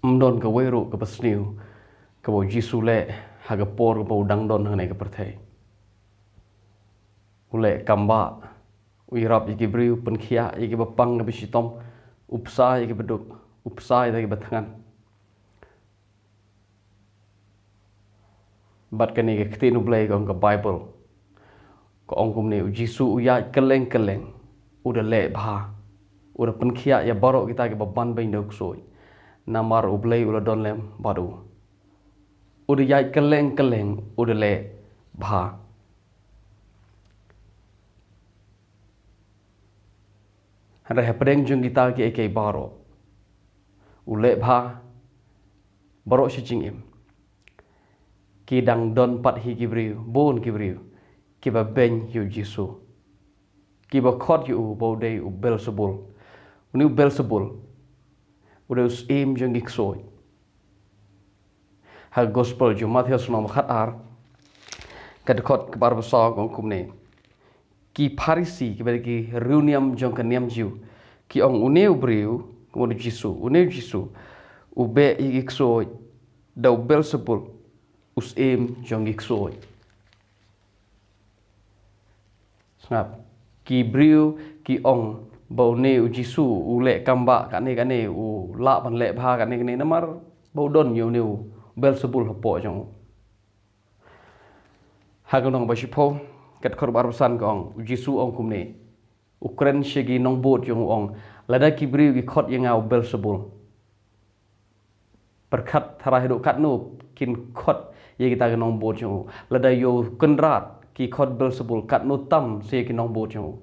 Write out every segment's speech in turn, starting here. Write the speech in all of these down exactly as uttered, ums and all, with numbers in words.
Ym don kawei ruh kaba sniew kaba u Jisu u leh ha ka por kaba u dang don hangne ha ka pyrthei. U leh kam ba u ïarap ïa ki briew, pynkhiah ïa kiba pang kiba shitom, u bsa ïa kiba duk, u bsa ïa kiba thngan. Bad kane ka ktien u Blei ka ong ka Baibl, ka ong kumne, u Jisu u ïaid kylleng kylleng, u da leh bha, u da pynkhiah ïa baroh kita kiba banbeiñ da u ksuid. Namar u Blei u la don lem bad u. U da ïaid kylleng kylleng, u da leh bha. Hynrei hapdeng jong kita kiei kiei baroh, u leh bha baroh shi jingim, ki dang don pat hi ki briew, bun ki briew kiba beiñ ïa u Jisu, kiba khot ïa u ba u dei u Belsebul. Une u Belsebul u dei u syiem jong ki ksuid. Ha Gospel jong u Mathaios lynnong ba khatar, ka dkhot kaba arphew saw ka ong kumne: Ki Pharisi, kiba dei ki riewniam jong ka niam Jiw, ki ong, une u briew, ka mut u Jisu, une u Jisu u beh ïa ki ksuid da u Belsebul, u syiem jong ki ksuid. Sngap, ki briew ki ong ba une u Jisu u leh kam ba kane kane, u lah ban leh bha kane kane namar ba u don ïa une u Belsebul hapoh jong u. Ha ka lynnong ba shiphew, ka dkhot ba arphew san ka ong, u Jisu u ong kumne, u kren sha ki nongbud jong u, u ong, lada ki briew ki khot ïa nga u Belsebul, pyrkhat tharai haduh katno kin khot ïa kita ki nongbud jong u. Lada ïa u Kynrad ki khot Belsebul, katno tam sa ïa ki nongbud jong u.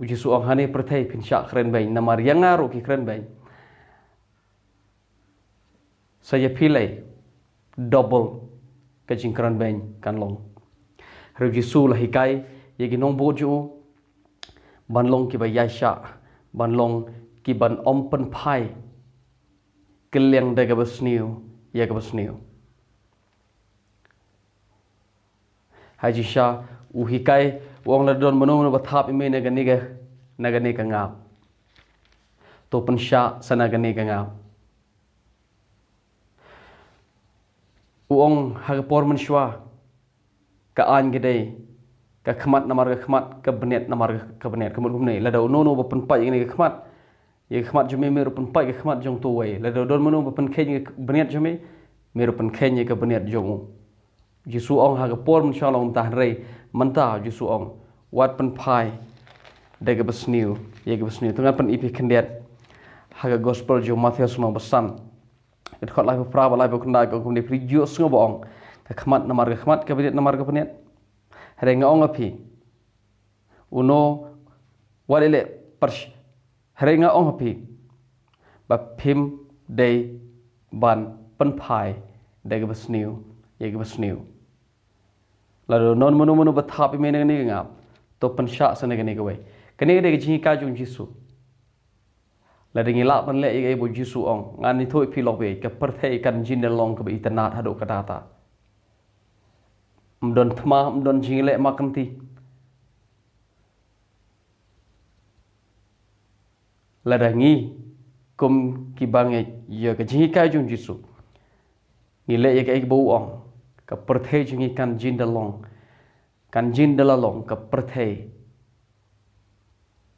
U Jisu u ong, hangne pyrthei phin shah kren beiñ, namar ïa nga ruh ki kren beiñ. Sa ïa phi lei, double ka jingkren beiñ kan long. Hynrei u Jisu u la hikai ïa ki nongbud jong u ban long kiba ïaishah, ban long kiban ym pynphai kylliang da kaba sniew ïa kaba sniew. Ha jingshisha u hikai, u ong, lada don mano mano ba thap ïa me na kane ka, na kane ka ngap, to pynshah sa na kane ka ngap. U ong, ha ka por mynshuwa ka aiñ ka dei ka khmat namar ka khmat, ka bniat namar ka bniat. Ka mut kumne, lada uno uno ba pynpait ïa kane ka khmat, ïa ka khmat jong me, me ruh pynpait ka khmat jong uto uwei. Lada don mano ba pynkheiñ ïa ka bniat jong me, me ruh pynkheiñ ïa ka bniat jong u. U Jisu u ong, ha ka por mynshuwa long kumta, hynrei mynta u Jisu u ong, wat pynphai da kaba sniew ïa kaba sniew. To ngan pyni ïa phi khyndiat ha ka Gospel jong u Mathaios lynnong ba san, ka dkhot laiphew phra bad laiphew khyndai, ka ong kumne, phi ju ïohsngew ba ong, ka khmat namar ka khmat, ka bniat namar ka bniat. Hynrei nga ong ïa phi, uno, wat leh pyrsh-, hynrei nga ong ha phi ba phim dei ban pynphai da kaba sniew ïa kaba sniew. Lada don mano mano ba thap ïa me na kane ka ngap, to pynshah sa na kane kawei. Kane ka dei ka jinghikai jong u Jisu. Lada ngi lah ban leh ïa kaei ba u Jisu u ong, ngan ïathuh ïa phi lok beit, ka pyrthei kan jin da long kaba itynnad haduh katta katta. Ym don thma, ym don jingleh makynti. Lada ngi kum kiba ngeit ïa ka jinghikai jong u Jisu, ngi leh ïa kaei ba u ong, ka pyrthei jong ngi kan jin da long, kan jin da la long ka pyrthei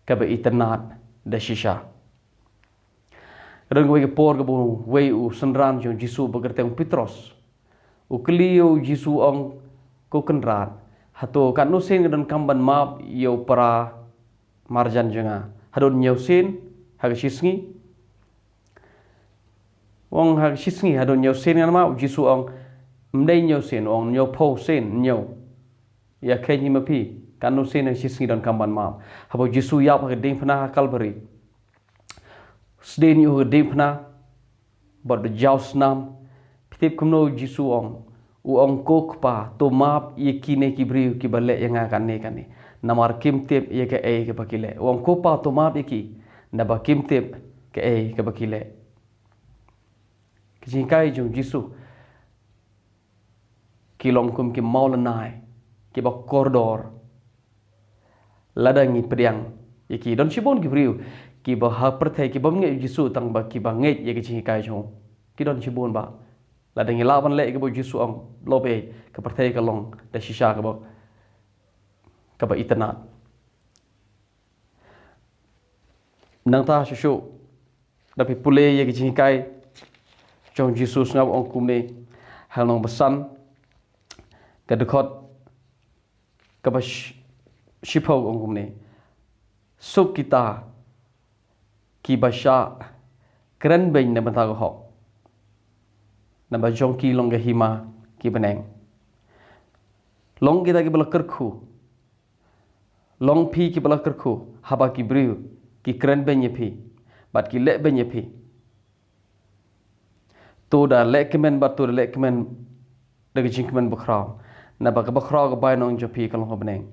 kaba itynnad da shisha. Ka don kawei ka por kaba uwei u synran jong u Jisu ba kyrteng u Petros u kylli ïa u Jisu, u ong, ko Kynrad, hato katno sien nga donkam ban map ïa u para marjan jong nga? Haduh hynñiew sien ha ka shi sngi? U ong, ha ka shi sngi haduh hynñiew sien ngan map? U Jisu u ong, ym dei hynñiew sien, u ong, hynñiewphew sien hynñiew. Ïa kheiñ hi ma phi, katno sien ha ka shi sngi donkam ban map? Haba u Jisu u ïap ha ka diengphna ha Kalbari, sdien ïa u ha ka diengphna bad u jaw snam. Phi tip kumno u Jisu u ong? U ong, ko Kpa, to map ïa kine ki briew kiba leh ïa nga kane kane, namar kim tip ïa kaei kaba ki leh. U ong, ko Pa, to map ïa ki, naba kim tip kaei kaba ki leh. Ki jinghikai jong u Jisu ki long kum ki mawlynnai kiba kordor lada ngi pdiang ïa ki. Don shibun ki briew kiba ha pyrthei kibym ngeit ïa u Jisu tang ba kiba ngeit ïa ki jinghikai jong u. Ki don shibun ba. Lada ngi lah ban leh kaba u Jisu ong, lop ei, ka pyrthei ka long da shisha kaba, kaba itynnad. Nangta shuh shuh, da phi pule ïa ki jinghikai jong u Jisu, sngap ong kumne, ha lynnong ba san, ka dkhot kaba sh-, shiphew ong kumne: Suk kita kiba shah krenbeiñ na bynta ka hok, naba jong ki long ka hima ki bneng. Long kita kiba la kyrkhu, long phi kiba la kyrkhu, haba ki briew ki krenbeiñ ïa phi bad ki lehbeiñ ïa phi. To da leh kmen bad to da leh kmen da ka jingkmen bakhraw, naba ka bakhraw ka bainong jong phi ka long ha bneng.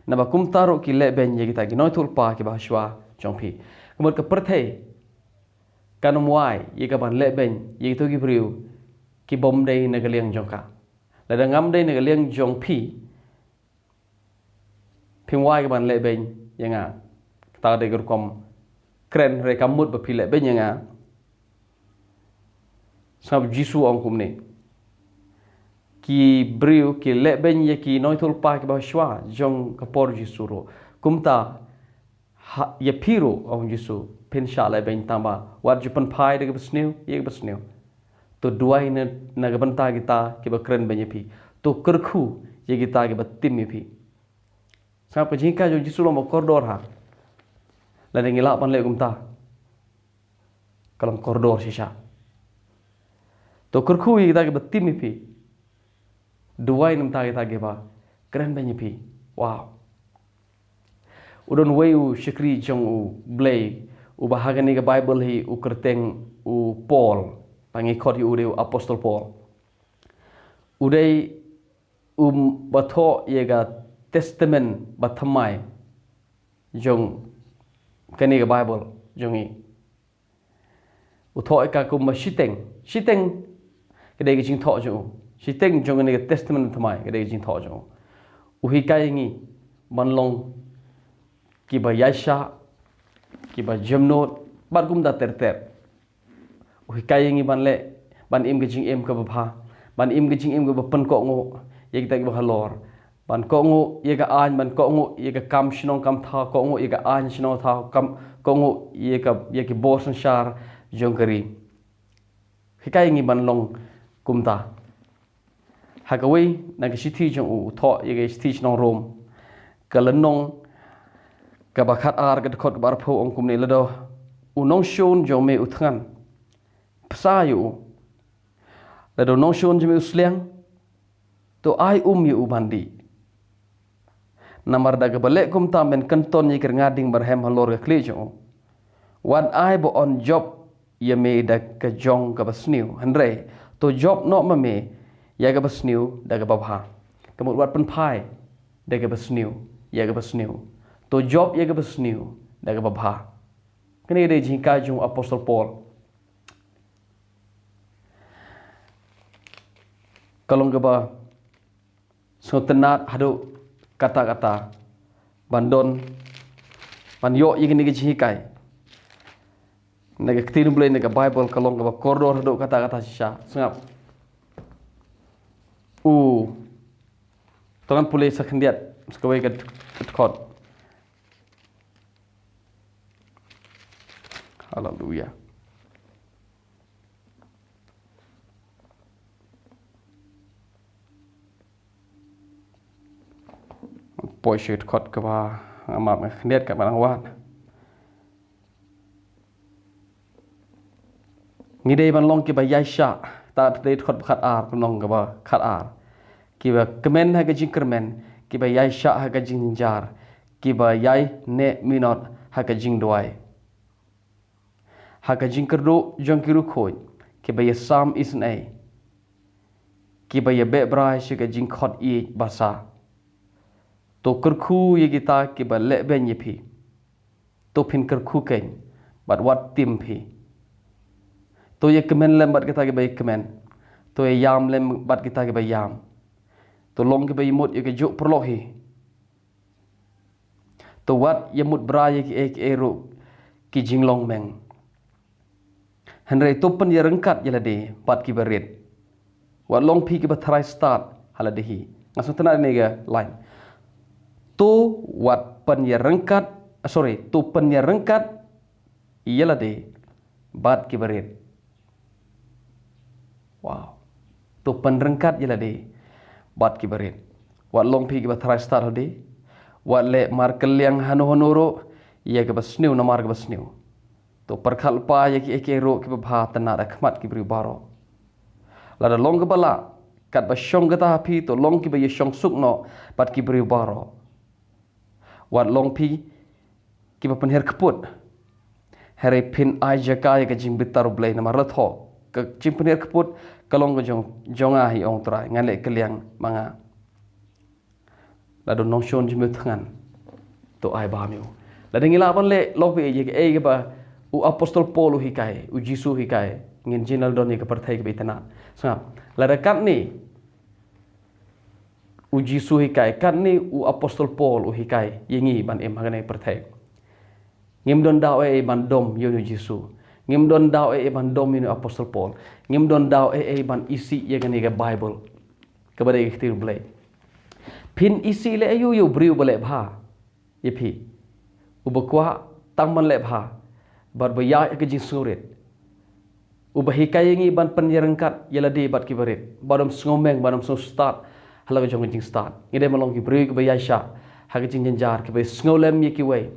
Naba kumta ruh ki lehbeiñ ïa kita ki nongïathuhlypa kiba ha shuwa jong phi. Ka mut ka pyrthei kan ym wai ïa ka ban lehbeiñ ïa kito ki briew kibym dei na ka liang jong ka. Lada ngam dei na ka liang jong phi, phim wai ka ban lehbeiñ ïa nga. Kata dei ka rukom kren, hynrei kam mut ba phi lehbeiñ ïa nga. Sngap, u Jisu ong kumne: Ki briew ki lehbeiñ ïa ki nongïathuhlypa kiba ha shuwa jong ka por u Jisu ruh. Kumta ha, ïa phi ruh, ong u Jisu, phin shah lehbeiñ, tangba wat ju pynphai da kaba sniew ïa kaba sniew. To duwai na, na ka bynta kita kiba krenbeiñ ïa phi. To kyrkhu ïa kita kiba tim ïa phi. Sngap, ka jinghikai jong u Jisu long ba kordor ha. Lada ngi lah ban leh kumta, ka long kordor shisha. To kyrkhu ïa kita kiba tim ïa phi. Duwai na bynta kita kiba krenbeiñ ïa phi. Wow. U don uwei u shakri jong U Blei uba ha kane ka Baibl hi u kyrteng u Paul. Ba ngi khot ïa u dei u Apostol Paul. U dei uba thoh ïa ka Testament bathymmai jong kane ka Baibl jong ngi. U thoh ïa ka kumba shiteng, shiteng ka dei ka jingthoh jong u. Shiteng jong kane ka Testament bathymmai ka dei ka jingthoh jong u. U hikai ïa ngi ban long kiba ïaishah, kiba jemnud bad kumta ter ter. U hikai ïa ngi ban leh, ban im ka jingim kaba bha, ban im ka jingim kaba pynkohnguh ïa kita kiba halor, ban kohnguh ïa ka aiñ, ban kohnguh ïa ka kam shnong kam thaw, kohnguh ïa ka aiñ shnong thaw, kam, kohnguh ïa ka, ïa ki bor synshar jong ka ri. Hikai ïa ngi ban long kumta. Ha kawei na ka shithi jong u, u thoh ïa ka shithi sha ki nong Rom, ka lynnong kaba khatar, ka dkhot kaba arphew ong kumne: Lada u nongshun jong me u thngan, bsa ïa u. Lada u nongshun jong me u sliang, to ai um ïa u ban dih. Namar da kaba leh kumta men kynton ïa ki rnga ding barhem halor ka khlieh jong u. Wat ai ba yn jop ïa me da ka jong kaba sniew, hynrei to jop noh ma me ïa kaba sniew da kaba bha. Ka mut wat pynphai da kaba sniew ïa kaba sniew. To jop ïa kaba sniew da kaba bha. Kane ka dei ka jinghikai jong u Apostol Paul. Ka long kaba sngewtynnad haduh katta katta ban don, ban ïoh ïa kane ka jinghikai na ka ktien U Blei, na ka Baibl. Ka long kaba kordor haduh katta katta shisha. Sngap. U, to ngan pule sa khyndiat sa kawei ka dkhot. Haleluya. Poi sha ka dkhot kaba nga map, nga khyndiat katba nga wad. Ngi dei ban long kiba ïaishah, ta dei dkhot ba khatar, ka long kaba khatar. Kiba kmen ha ka jingkyrmen, kiba ïaishah ha ka jingjynjar, kiba ïaineh minot ha ka jingduwai. Ha ka jingkyrduh jong ki riewkhuid, kiba ïasam isynei, kiba ïabeh brai sha ka jingkhot ïeit basa. To kyrkhu ïa kita kiba lehbeiñ ïa phi. To phin kyrkhu keiñ bad wat tim phi. To ïakmen lem bad kita kiba ïakmen. To ïaïam lem bad kita kiba ïaïam. To long kiba ïamut ïa kajuh paralok hi. To wat ïamut brai ïa kiei kiei ruh ki jinglong meng. Hynrei to pynïaryngkat ïa lade bad kiba rit. Wat long phi kiba tharai stad ha lade hi. Nga sngewtynnad ïa kane ka line. To wat pynïaryngkat, sorry, to pynïaryngkat ïa lade bad kiba rit. Wow. To pynryngkat ïa lade bad kiba rit. Wat long phi kiba tharai stad ha lade. Wat leh markylliang hano hano ruh ïa kaba sniew namar kaba sniew. To pyrkhat lypa ïa kiei kiei ruh kiba bha tynnad ha khmat ki briew baroh. Lada long kaba lah, katba shong kata ha phi to long kiba ïashong suk noh bad ki briew baroh. Wat long phi kiba pynhiar kput. Hynrei phin ai jaka ïa ka jingbitar U Blei namar la thoh, ka jingpynhiar kput ka long ka jong, jong nga hi ong Trai, ngan leh kylliang ma nga. Lada nongshun jingmut thngan to ai ba miu. Lada ngi lah ban leh long phi ïa kaei kaba u apostol Paul u hikai, u Jisu hikai, ngin jin lada don ïa ka pyrthei kaba itynnad. Sngap, lada katne u Jisu hikai, katne u apostol Paul u hikai ïa ngi ban im ha kane ka pyrthei. Ngim don daw ei ei ban dom ïa u Jisu. Ngim don daw ei ei ban dom ïa u apostol Paul. Ngim don daw ei ei ban isih ïa kane ka Bible. Kaba dei ka ktien U Blei. Phin isih leh aïu ïa u briew ba leh bha ïa phi, uba kwah tang ban leh bha bad ba ïaid ha ka jingsngewrit, uba hikai ïa ngi ban pynïaryngkat ïa lade bad kiba rit, bad ym sngewmeng, bad ym sngewstad ha la ka jong ka jingstad. Ngi dei ban long ki briew kiba ïaishah ha ka jingjynjar, kiba sngewlem ïa kiwei.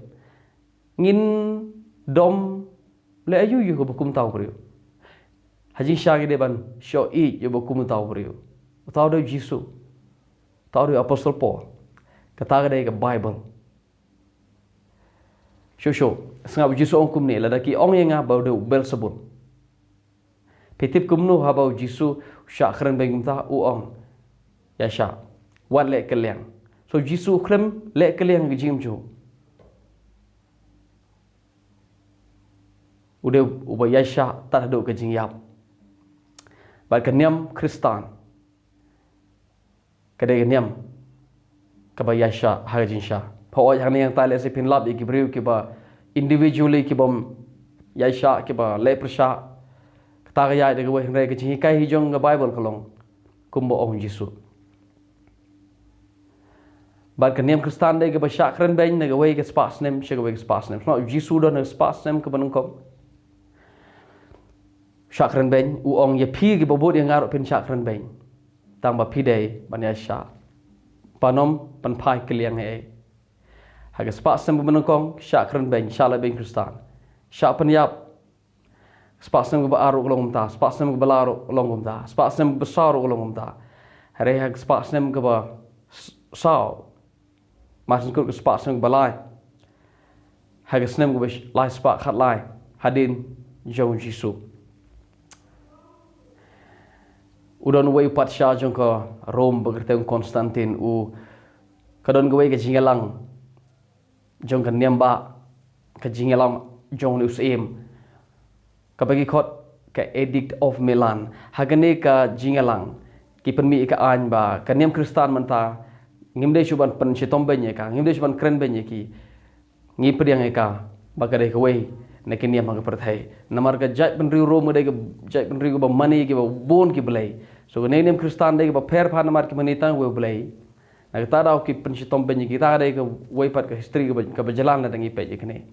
Ngin dom leh aïu ïa uba kum uta u briew? Ha jingshisha ngi dei ban shoh ïeit ïa uba kum uta u briew. Uta u dei u Jisu. Uta u dei u apostol Paul. Kata ka dei ka Bible. Shuh shuh, sngap, u Jisu u ong kumne, lada ki ong ïa nga ba u dei u Beelzebul. Phi tip kumno haba u Jisu u shah kren beiñ kumta, u ong, ïaishah, wat leh kylliang. So u Jisu u kren leh kylliang ha ka jingim jong u. U dei uba ïaishah tad haduh ka jingïap. Bad ka niam Khristan ka dei ka niam kaba ïaishah ha ka jingshisha. Pha oi hangne hangtai lehse phin lap ïa ki briew kiba individually kibym ïaishah, kiba leh pyrshah. Kata ka ïaid da kawei, hynrei ka jinghikai hi jong ka Bible ka long kumba ong u Jisu. Bad ka niam Khristan dei kaba shah kren beiñ na kawei ka spah snem sha kawei ka spah snem. Sngap, u Jisu u don ha ka spah snem kaba nyngkong. Shah kren beiñ, u ong ïa phi kiba bud ïa nga ruh phin shah kren beiñ. Tang ba phi dei ban ïaishah. Phin ym pynphai kylliang ei ei. Ha ka spah snem kaba nyngkong shah kren beiñ, shah leh beiñ Khristan. Shah pynïap. Spah snem kaba ar ruh ka long kumta, spah snem kaba lai ruh ka long kumta, spah snem kaba saw ruh ka long kumta. Hynrei ha ka spah snem kaba s-, saw, marshen kut ka spah snem kaba lai, ha ka snem kaba sh-, lai spah khatlai hadien jong u Jisu, u don uwei u patsha jong ka Rom ba kyrteng Konstantin, u, ka don kawei ka jingïalang jong ka niam bah, ka jingïalang jong une u syiem, kaba ki khot ka Edict of Milan. Ha kane ka jingïalang ki pynmih ïa ka aiñ ba ka niam Khristan mynta ngim dei shuh ban pynshitom beiñ ïa ka, ngim dei shuh ban kren beiñ ïa ki. Ngi pdiang ïa ka ba ka dei kawei na ki niam ha ka pyrthei. Namar ka jaitbynriew Rom ka dei ka jaitbynriew kaba mane ïa kiba bun ki blei. So kane ka niam Khristan dei kaba pher bha namar ki mane tang uwei u blei. Na kata ka daw ki pynshitom beiñ ïa ki. Kata ka dei kawei pat ka history kaba, kaba jlan lada ngi peit ïa kane.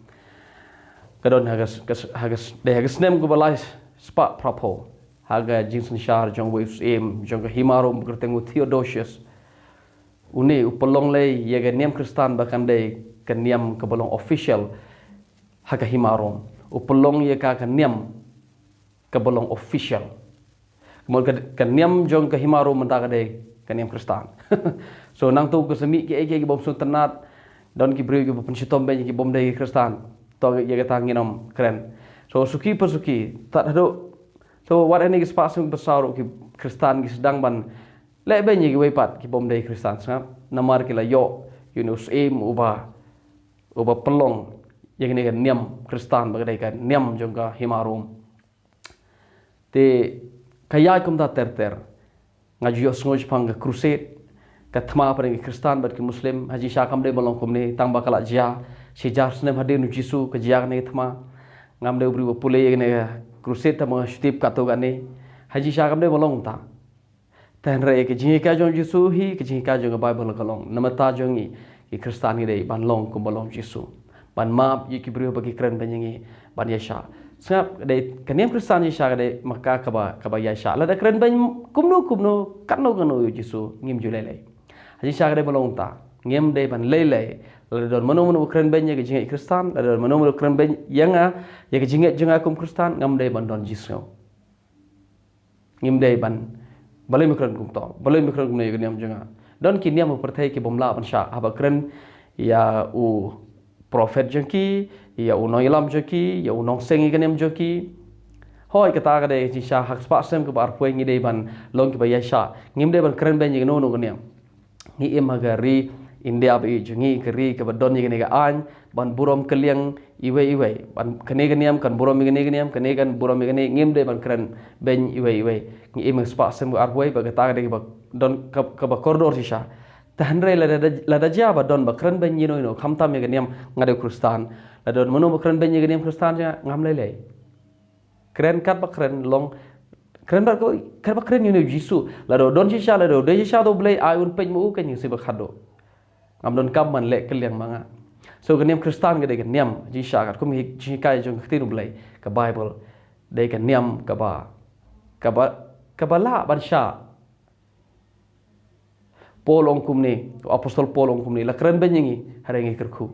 Ka don ha ka s-, ka s-, ha ka s-, dei ha ka snem kaba lai spah phraphew, ha ka jingsynshar jong uwei u syiem jong ka hima Rom ba kyrteng u Theodosius. Une u pynlong lei ïa ka niam Khristan ba kan dei ka niam kaba long official ha ka hima Rom. U pynlong ïa ka ka niam kaba long official. Ka mut ka, ka niam jong ka hima Rom mynta ka dei ka niam Khristan. So nangta ka sa mih kiei kiei kibym sngewtynnad, don ki briew kiba pynshitom beiñ ïa kibym dei ki Khristan. To ïa kata ngin ym kren. So suki pa suki, tad haduh, so wat hane ki spah snem ba saw ruh ki Khristan ki sdang ban leh beiñ ïa kiwei pat kibym dei ki Khristan, sngap. Namar ki la ïoh ïa une u syiem uba, uba pynlong ïa kane ka niam Khristan ba ka dei ka niam jong ka hima Rom. Te ka ïaid kumta ter ter. Nga ju ïohsngew shaphang ka crusade, ka thma hapdeng ki Khristan bad ki Muslim. Ha jingshisha kam dei ban long kumne, tang ba ka la jia shi hajar snem hadien u Jisu ka jia kane ka thma. Ngam dei u briew ba pule ïa kane ka Crusade te ma shu tip katto katne. Ha jingshisha kam dei ban long kumta. Te hynrei ka jinghikai jong Jisu hi, ka jinghikai jong ka Baibl ka long, namar ta jong ngi ki Khristan ngi dei ban long kumba long Jisu, ban map ïa ki briew ba ki kren beiñ ïa ngi, ban ïaishah. Sngap, ka dei ka niam Khristan ïaishah ka dei ma ka kaba, kaba ïaishah. Lada kren beiñ kumno kumno, katno katno ïa u Jisu, ngim ju lei lei. Ha jingshisha ka dei ban long kumta. Ngim dei ban lei lei. Lada don mano mano ba kren beiñ ïa ka jingngeit Khristan, lada don mano mano ba kren beiñ ïa nga, ïa ka jingngeit jong nga kum Khristan, ngam dei ban don jingsngew. Ngim dei ban, balei me kren kumto, balei me kren kumne ïa ka niam jong nga. Don ki niam ha pyrthei ki bym lah ban shah, haba kren ïa u prophet jong ki, ïa u nongïalam jong ki, ïa u nongseng ïa ka niam jong ki. Hooid, kata ka dei ka jingshah. Ha ka spah sem kaba arphew ngi dei ban long kiba ïaishah. Ngim dei ban kren beiñ ïa kano kano ka niam. Ngi im ha ka ri India ba ïeit jong ngi, ka ri kaba don ïa kane ka aiñ ban burom kylliang iwei iwei. Ban kane ka niam kan burom ïa kane ka niam, kane kan burom ïa kane, ngim dei ban kren beiñ iwei iwei. Ngi im ha ka spah sem kaba arphew, ba kata ka dei kaba don ka, kaba kordor shisha. Te hynrei lada, lada jia ba don ba kren beiñ ïa ino ino, khamtam ïa ka niam nga dei u Khristan. Lada don mano ba kren beiñ ïa ka niam Khristan jong nga, ngam lei lei. Kren katba kren, long, kren ba, katba kren ïa une u Jisu. Lada u don shisha, lada u dei shisha da u Blei, ai un peit ma u, ka jingsngewsih ba khadduh. Ngam donkam ban leh kylliang ma nga. So ka niam Khristan ka dei ka niam, jingshisha katkum ka jinghikai jong ka ktien u Blei, ka Baibl. Dei ka niam kaba, kaba, kaba lah ban shah. Paul ong kumne, u apostol Paul ong kumne, la kren beiñ ïa ngi, hynrei ngi kyrkhu.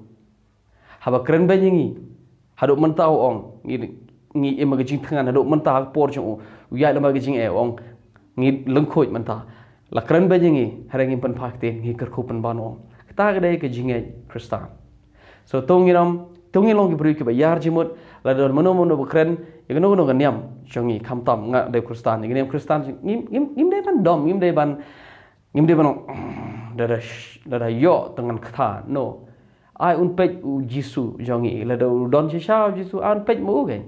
Haba kren beiñ ïa ngi, haduh mynta u ong, ngi, ngi im ha ka jingthngan, haduh mynta ha ka por jong u, u ïaid lem bad ka jingeh, u ong, ngi lyngkhuid mynta. La kren beiñ ïa ngi, hynrei ngim pynphai ktien, ngi kyrkhu pynban, u ong. Kata ka dei ka jingngeit Khristan. So, to ngin ym, to ngin long ki briew kiba ïar jingmut, lada don mano mano ba kren ïa kano kano ka niam jong ngi, khamtam nga dei Khristan, ïa ka niam Khristan, ngim, ngim, ngim dei ban dom, ngim dei ban, ngim dei ban long, da da sh-, da da ïoh tang ngan kata, no. Ai un peit u Jisu jong ngi, lada u don shisha u Jisu, ai un peit ma u keiñ.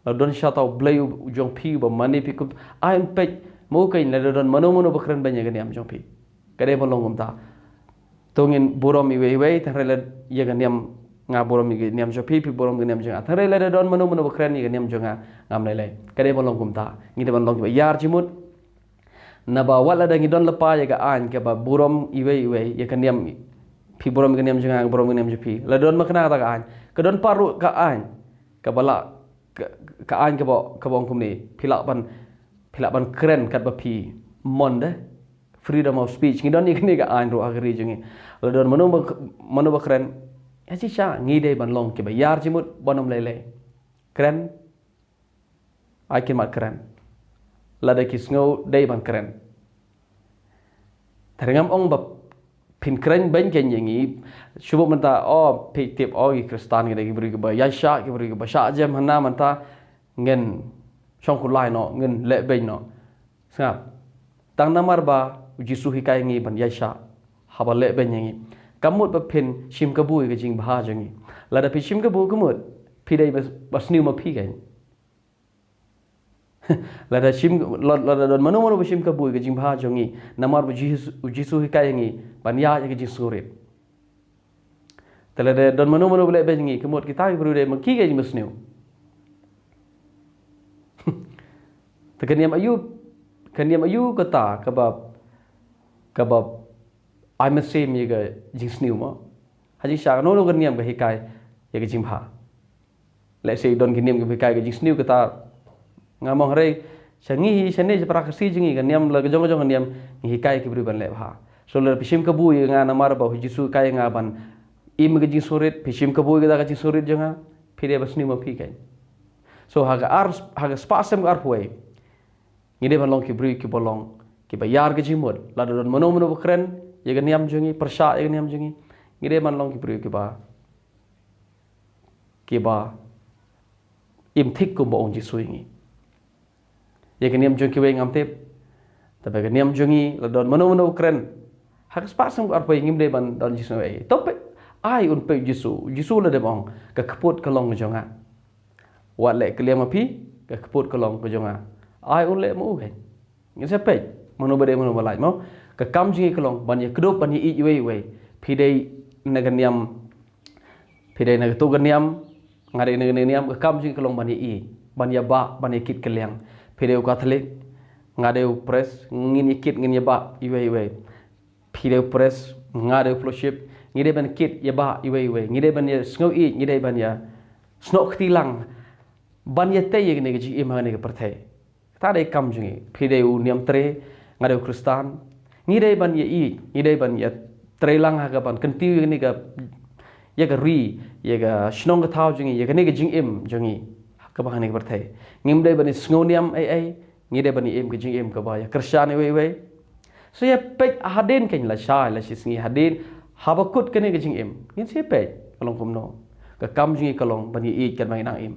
Lada don shisha uta u Blei u jong phi uba mane phi kum, ai un peit ma u keiñ, lada don mano mano ba kren beiñ ïa ka niam jong phi. Ka dei ban long kumta. To ngin burom iwei iwei, te hynrei lada ïa ka niam, nga burom ïa ka niam jong phi, phi burom ïa ka niam jong nga. Te hynrei lada don mano mano ba kren ïa ka niam jong nga, ngam lei lei. Ka dei ban long kumta. Ngi dei ban long kiba ïar jingmut. Naba wat lada ngi don lypa ïa ka aiñ kaba burom iwei iwei, ïa ka niam, phi burom ïa ka niam jong nga, nga burom ïa ka niam jong phi. Lada don ma kane kata ka aiñ, ka don pat ruh ka aiñ kaba lah, ka, ka aiñ kaba, kaba ong kumne, phi lah ban, phi lah ban kren katba phi mon de. Freedom of speech. Ngi don ïa kane ka aiñ ruh ha ka ri jong ngi. Lada don mano ba, mano ba kren, ïa shisha, ngi dei ban long kiba ïar jingmut, ban ym lei lei. Kren, ai kin mad kren. Lada ki sngew dei ban kren. Te ngam ong ba phin kren beiñ keiñ ïa ngi. Shu buh mynta, o, phi tip, o, ki Khristan ki dei ki briew kiba ïaishah, ki briew kiba shah jem hana, mynta ngin shong kulai noh, ngin leh beiñ noh. Sngap. Tang namar ba u Jisu hikai ïa ngi ban ïaishah, haba leh beiñ ïa ngi. Kam mut ba phin shim kabu ïa ka jingbha jong ngi. Lada phi shim kabu, ka mut phi dei ba, ba sniew ma phi keiñ. Lada shim, la-, lada don mano mano ba shim kabu ïa ka jingbha jong ngi, namar ba Jisu, u Jisu hikai ïa ngi ban ïaid ïa ka jingsngewrit. Te lada don mano mano ba leh beiñ ïa ngi, ka mut kita ki briew dei ma ki keiñ ba sniew. Te ka niam aïu, ka niam aïu kata kaba, kaba ai mynsiem ïa ka jingsniew mo? Ha jingshisha kano kano ka niam ka hikai ïa ka jingbha? Lehse don ki niam kiba hikai ka jingsniew, kata ngam ong, hynrei sha ngi hi, shane sha para Khasi jong ngi, ka niam la ka jong ka jong ka niam, ngi hikai ki briew ban leh bha. So lada phi shim kabu ïa nga namar ba u Jisu hikai ïa nga ban im ïa ka jingsngewrit, phi shim kabu ïa kata ka jingsngewrit jong nga, phi dei ba sniew ma phi keiñ. So ha ka ar, ha ka spah sem ka arphew, ngi dei ban long ki briew kiba long kiba ïar ka jingmut. Lada don mano mano ba kren ïa ka niam jong ngi, pyrshah ïa ka niam jong ngi, ngi dei ban long ki briew kiba, kiba im thik kumba ong Jisu ïa ngi. Ïa ka niam jong kiwei ngam tip. Te haba ka niam jong ngi la don mano mano ba kren, ha ka spah sem ka arphew, ngim dei ban don jingsngewsih. To peit, ai un peit Jisu. Jisu la dep ong, ka kput ka long ka jong nga. Wat leh kylliang ma phi, ka kput ka long ka jong nga. Ai un leh ma u keiñ. Ngin sa peit mano ba dei mano ba lait mo. Ka kam jong ngi ka long ban ïakdup, ban ïaieit iwei iwei. Phi dei na ka niam, phi dei na kato ka niam, nga dei na kane ka niam, ka kam jong ngi ka long ban ïaieit. ban ïabah, ban ïakit kylliang. Phi dei u Katholik, nga dei u Pres, ngin ïakit, ngin ïabah iwei iwei. Phi dei u Pres, nga dei u Fellowship, ngi dei ban kit ïabah iwei iwei. Ngi dei ban ïasngew ïeit, ngi dei ban ïasnoh kti lang, ban ïatei ïa kane ka jingim ha kane ka pyrthei. Kata dei kam jong ngi. Phi dei u Niamtre, nga dei u Khristan. Ngi dei ban ïa i, ngi dei ban ïa trei lang ha ka ban kyntiew ïa kane ka, ïa ka ri, ïa ka shnong ka thaw jong ngi, ïa kane ka jingim jong ngi kaba ha kane ka pyrthei. Ngim dei ban ïa sngewniam ei ei, ngi dei ban ïa im ka jingim kaba ïa kyrshan iwei iwei. So ïa peit hadien, kan la shai la shi sngi hadien, haba kut kane ka jingim, ngin sa peit ka long kumno. Ka kam jong ngi ka long ban ïa ïeit katba ngi nang im.